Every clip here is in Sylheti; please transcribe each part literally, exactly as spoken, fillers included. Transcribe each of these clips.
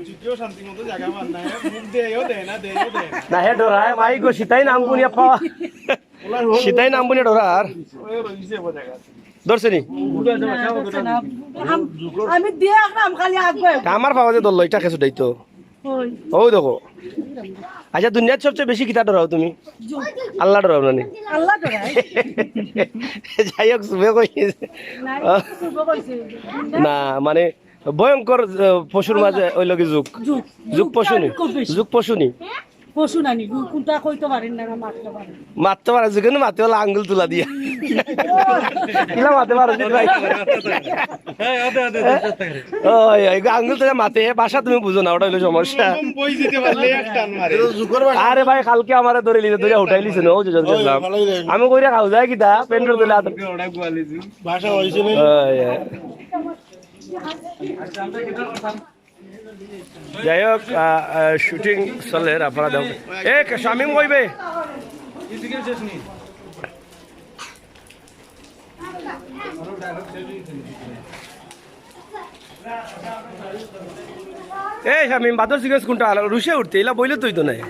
যুদ্ধেও শান্তি মতো জাগা পান না, হ্যাঁ? মুখ দেয়ও দেয় না, দেয়ও দেয় না। না, হে ডরায়, মাই গো, সীতাই নাম বুনিয়া পাওয়া। সীতাই নাম বুনিয়া ডরার। ওই রইছে ও জায়গা। ধরছে নি? আম-, আমি দিয়ে রাখলাম খালি আগে। তা আমার পাওয়া যে ধরলো, এটা খেয়ে ছুটাই তো। ওই। ও দেখো। আচ্ছা, দুনিয়ার সবচেয়ে বেশি কিতা ডরাও তুমি? জুক। আল্লাহ ডরাও না নি? আল্লাহ ডরাই। যাই হোক, শুভে কই। নাই, শুভ কইছে। না, মানে, ভয়ঙ্কর, আহ, পশুর মাঝে ওই লগে জুক। জুক। জুক পশু নি? খুব বেশি। জুক পশু নি? পশু নানি, গু-, কোনটা কইতে পারেন না, মারতে পারেন। মারতে পারে, যেখানে মাতে ওলা আঙ্গুল তুলা দিয়া। কিলা মাতে পারে, জিত ভাই? ওই, ওই, আঙ্গুল তুলা মাতে, হে ভাষা তুমি বুঝো না, ওটা হইলো সমস্যা। বই দিতে পারলে এক টান মারে। আরে ভাই, কালকে আমারে ধরে লিছে, ধরে উঠাই লিছে না, ও যে জল গেছিলাম। আমি কইরা খাও যায় কিতা, পেন্টর তুলে আত-, ভাষা হইছে না। ওই, ওই। যাই হোক, আহ, আহ, শুটিং চলের, আপনারা দেখুন। এ, কে-, শামিম কইবে? এ, শামিম, বাদর সিকোয়েন্স কোনটা? রুশে উঠতে, ইলা বইলে তুই তো নাই।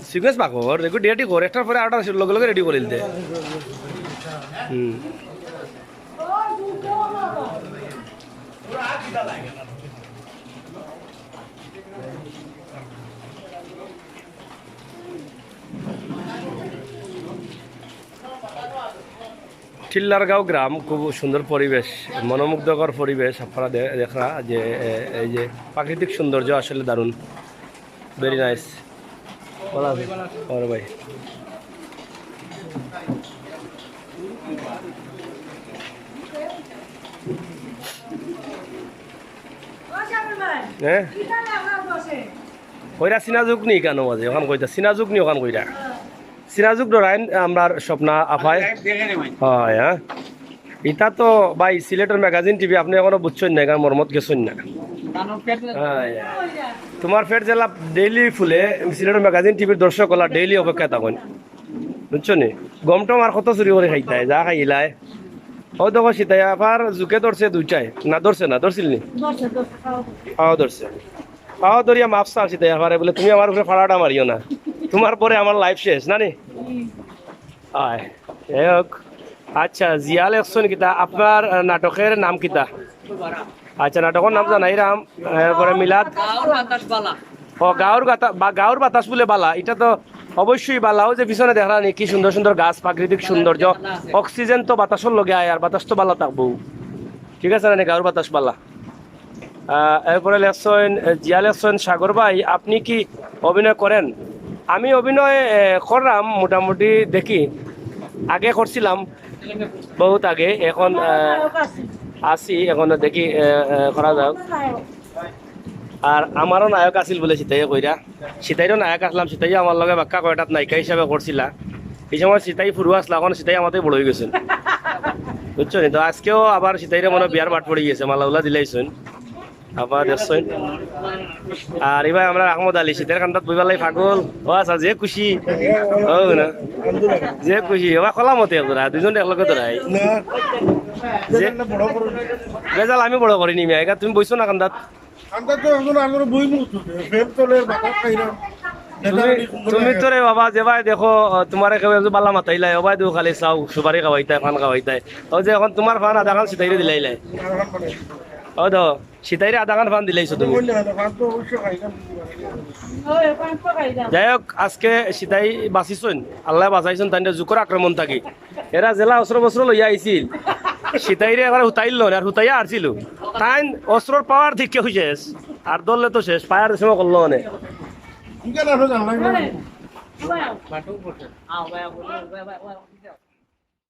সিকোয়েন্স পাকর, রেডি, রেডি কর, একটার পরে আরটা লগে লগে রেডি করে দিতে। হুম। টিল্লারগাঁও গ্রাম, খুব সুন্দর পরিবেশ, মনোমুগ্ধকর পরিবেশ। আপনারা দে-, দেখরা যে, এ, এই যে প্রাকৃতিক সৌন্দর্য আসলে দারুণ। Very nice। ভালো আছো? আরে ভাই। হ্যাঁ? কইরা সিনাজুক নি কেন মাঝে? ওখান কইতা সিনাজুক নি ওখান কইরা। সিনাজুক ডরাইন আমরার স্বপ্না আফায়। হয়, হ্যাঁ। ইতা তো ভাই সিলেটর ম্যাগাজিন টিভি, আপনি এখনো বুঝছইন না, এখানে মর্মত গেছইন না। হয়। তোমার পেট জেলা ডেইলি ফুলে, সিলেটর ম্যাগাজিন টিভির দর্শক ওলা ডেইলি অপেক্ষা তখন। বুঝছো নি? গম টম আর কত চুরি করে খাইতায়, যা খাইলায়। ও দেখো সিতাই আফার জুকে ধরছে দুইটায়। না ধরছে না, ধরছিল নি? ধরছে, ধরছে, খাওয়া ধরছে। খাওয়া ধরছে। পাও ধরিয়া মাফ চাও সিতাই আফারে, বলে, "তুমি আমার উপরে ফাড়াটা মারিও না, তোমার পরে আমার লাইফ শেষ", না নি? হুম। আয়, যাই হোক। আচ্ছা, জিয়া লেখছইন কিতা? আপনার, আহ, নাটকের নাম কিতা? আচ্ছা, নাটকের নাম জানাইরাম, এরপরে মিলাদ। গাউর বাতাস বালা। ও, গাউর গাতা-, বা-, গাউর বাতাস বুলে বালা, ইটা তো অবশ্যই বালা। ও যে পিছনে দেখরা নি, কি সুন্দর সুন্দর গাছ, প্রাকৃতিক সৌন্দর্য, অক্সিজেন তো বাতাসর লগে আয়, আর বাতাস তো বালা থাকবো, ঠিক আছে না নি? গাউর বাতাস বালা। আহ, এরপরে লেখছইন, এ, জিয়া লেখছইন, "সাগর ভাই, আপনি কি অভিনয় করেন?" আমি অভিনয়, এ, করলাম, মোটামুটি দেখি, আগে করছিলাম বহুত আগে, এখন, আহ, আছি, এখন দেখি, এ, এ, করা যাক। আর আমারও নায়ক আছিল বুলে সিতাইয়ে কইরা। সিতাইরও নায়ক আসলাম, সিতাইয়ে আমার লগে বাক্কা কয়টাত নায়িকা হিসাবে করছিলা। এই সময় সিতাই ফুরু আসলা, এখন সিতাই আমাতে বড় হয়ে গেছেন। বুঝছো নি? তো আজকেও আবার সিতাইরে মনে হয় বিয়ার বাট পড়ে গেছে, মালাউলা দিলাইছইন। আবার দেখছইন। আর এবার আমরা আহমদ আলী, সিতাইর কান্দাত বইবার লাগি পাগল। ও আচ্ছা, যে খুশি। ও না। যে খুশি। এবার খোলা মতে ধরা, দুজন একলগে ধরাই। না। যে রেজাল্ট আমি বড় করি নি, মিয়া। এবার তুমি বইছো না কান্দাত? আমরা তো এখন আগরে বই মুখ তুলে, ফের চলে, বাতাস খাইলাম। তুমি, তুমি তো রে বাবা, যে ভাই দেখো, তোমারে কেউ একজন বালা মাতাইলাই, ও ভাই দেখো খালি চাও, সুপারি খাওয়াইতায়, পান খাওয়াইতায়। ও যে এখন তোমার পান আধাখান সিতাইরে দিলাইলাই। ও দেখো, সিতাইরে আধাখান পান দিলাইছো তুমি। বললে হয় না, পান তো অবশ্য খাইলাম। যাই হোক, আজকে সিতাই বাঁচিছইন, আল্লায় বাঁচাইছইন, তাইন জুকর আক্রমণ থাকি। এরা জেলা অস্ত্র বস্ত্র লইয়া আইছিল, সিতাইরে একবারে হুতাইল লন, আর হুতাইয়া আরছিল। তাইন অস্ত্রর পাওয়ার দিকে শেষ, আর ধরলে তো শেষ, ফায়ার সময় করলো অনে।